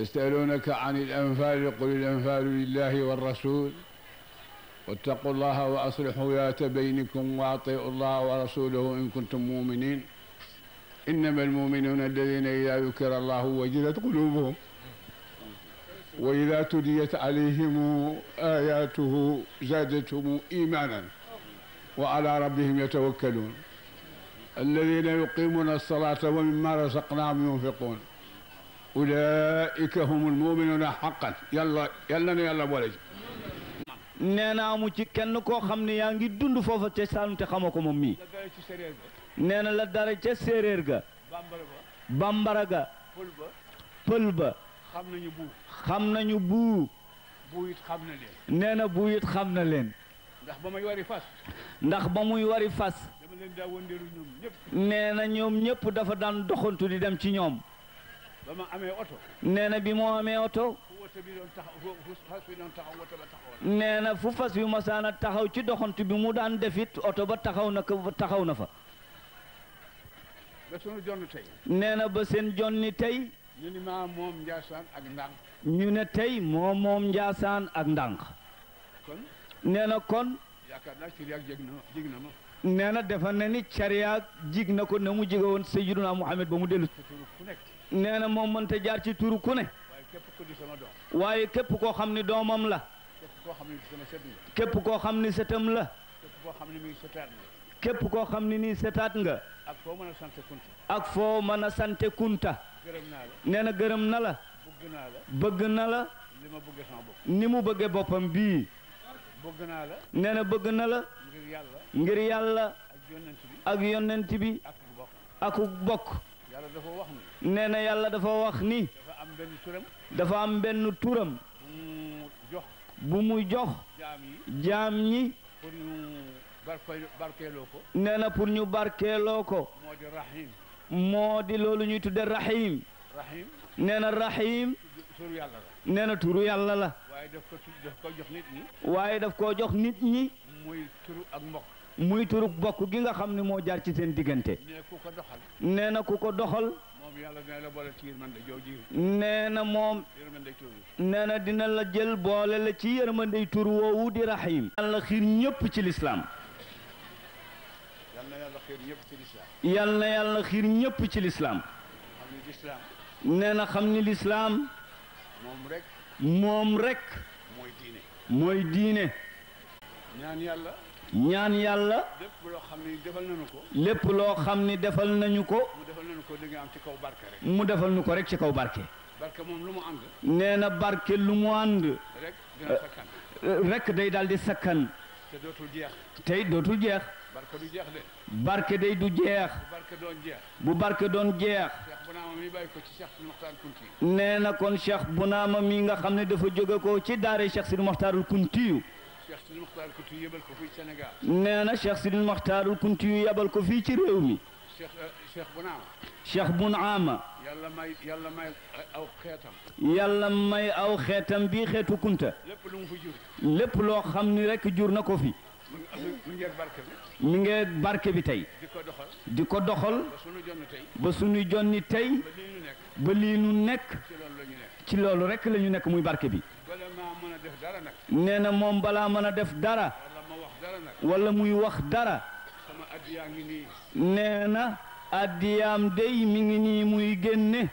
يسألونك عن الأنفال قل الأنفال لله والرسول واتقوا الله وأصلحوا ذات بينكم وأطيعوا الله ورسوله إن كنتم مؤمنين إنما المؤمنون الذين إذا ذكر الله وجلت قلوبهم وإذا تليت عليهم آياته زادتهم إيمانا وعلى ربهم يتوكلون الذين يقيمون الصلاة ومما رزقناهم ينفقون أولئك هم المؤمنون حقا يلا boole ci nee na amu ci kenn koo xam ne yaa ngi dund foofa ca Saalum te xamoo ko moom mii nee na la dara ca séeréer ga bambara ga pël ba xam nañu buu it xam na leen nee na buu it xam na leen ndax ba muy wari fas dama leen daa wëndeelu ñoom ñëpp nee na ñoom ñëpp dafa daan doxantu di dem ci ñoom ba ma amee oto nee na bi moo amee oto nee na fu fas bi masaana taxaw ci doxantu bi mu daan defit oto ba taxaw na fa ba sunu jonn tey nee na ba seen jonni tey ñu ni maa moom Njaasaan ak ndànk ñu ne tey moom Njaasaan ak ndànk kon nee na kon yaakaar naa cariyaak jig na ma nee na defa na ni cariyaak jig na ko ne mu jige woon Sayyiduna Muhammad ba mu dellu nee na moom mënta jaar ci turu ku ne waaye képp koo xam ne doomam la képp koo xam ne sëtam la képp koo xam ne nii setaat nga ak foo mën a sante kunta nee na gërëm na la bëgg na la ni mu bëgge boppam bii nee na bëgg na la ngir yàlla ak yonent bi ak bokk nee na yàlla dafa wax ni dafa am benn turam bu mu jox jaam ñi nee na pour ñu barkeeloo ko moo di loolu ñuy tudde rahim nee na rahim nee na turu yàlla la waaye daf koo jox nit ñi muy turu bokk gi nga xam ne moo jaar ci seen diggante nee na ku ko doxal nee na moom nee na dina la jël boole la ci yërmandey tur woowu di rahim yàlla xiir ñëpp ci lislaam yal na yàlla xiir ñëpp ci lislaam nee na xam ni lislaam moom rek mooy diine ñaan yàlla lépp loo xam ni defal nañu ko mu defal nu ko rek ci kaw barke nee na barke lu mu ànd rek day daal di sakkan tey dootul jeex barke day du jeex bu barke doon jeex nee na kon Cheikh Bunaama mi nga xam ne dafa jóge ko ci daare Cheikh Sidi Moxtaarul Kuntiyu nee na Cheikh Sidi Moxtaarul Kuntiyu yebal ko fii ci réew mi Cheikh Bunaama yàlla may aw xeetam bii xeetu kunta lépp loo xam ni rek jur na ko fi mi ngi barke bi tey di ko doxal ba suñu jonni tey ba lii nu nekk ci loolu rek la ñu nekk muy barke bi nee na moom balaa mën a def dara wala muy wax dara nee na addiyaam day mi ngi nii muy génne